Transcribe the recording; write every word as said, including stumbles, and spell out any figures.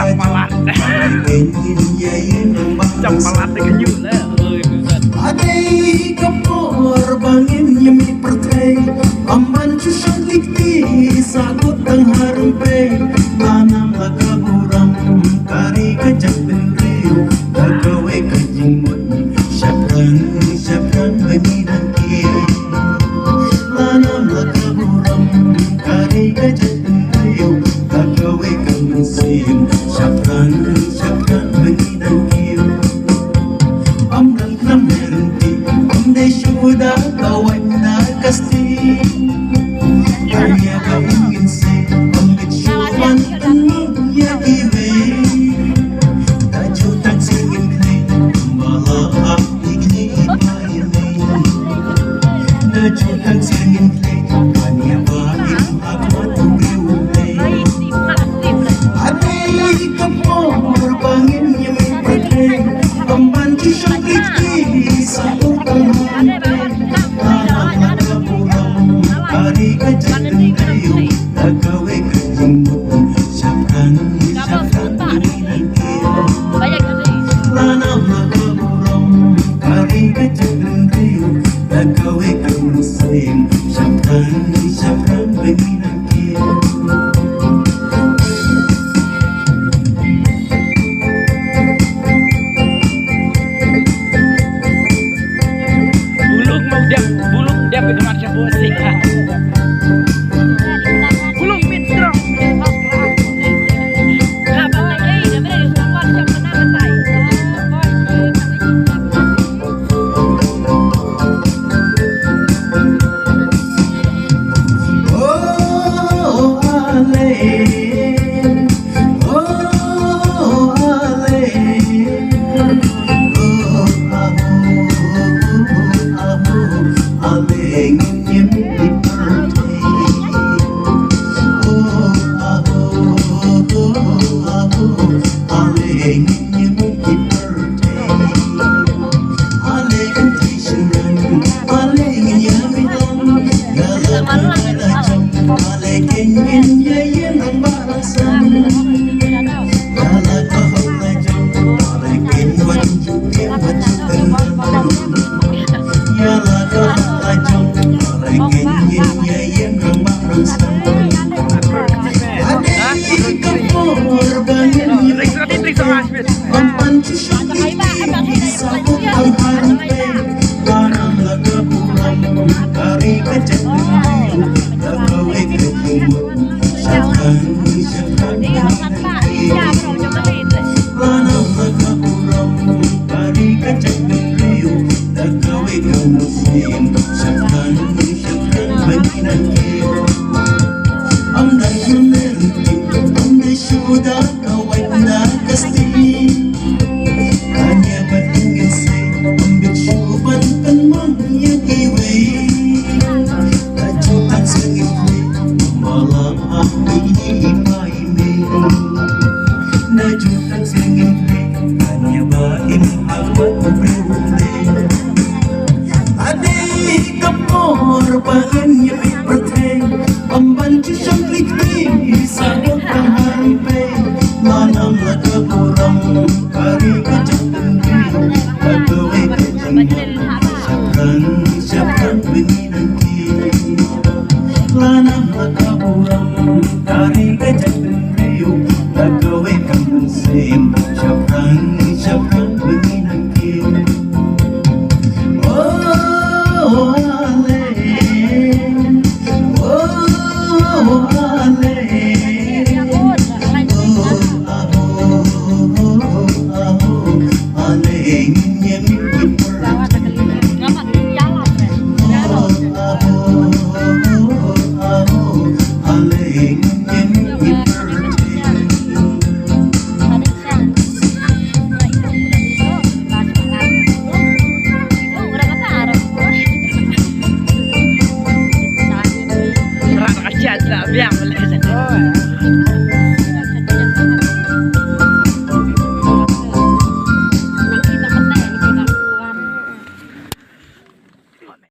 Cam palat. Cam palat ka nyu le. Oi, buset. Adei ka por ba ngin ïa mih pyrthei, ym ban shu shong tik ti sa kut tang harum pei. Ba nam la ka burom ka ri ka jaid bynriew, ka kawei ka jingmut shaphrang shaphrang ba ngi dang kiew. Ba nam la ka burom ka ri ka jaid bynriew, ka kawei ka mynsiem shaphrang shaphrang ba ngi dang kiew. Ym don khnang ne rynti, ym dei shuh da ka waiñ da ka sting. Ïa ka im ngin seh, ym bit shuh ban pynmih ïa kiwei. Da jutang sien ngin khlei, ba la ap ïa kine i pa i mei. Da jutang sien ngin khlei, ban ïa ba im ha khmat u briew u Blei. Adei ka por ba ngin ïa mih pyrthei, ym ban shu shong tik ti sa kut tang harum pei. Ba nam la ka burom ka ri ka jaid bynriew, ka kawei ka jingmut shaphrang shaphrang ba ngi dang kiew. Ba nam la ka burom ka ri ka jaid bynriew, ka kawei ka mynsiem shaphrang shaphrang ba ngi dang kiew. Bulung mau dep, bulung dep itu macam apa sih? Bulung mit terus.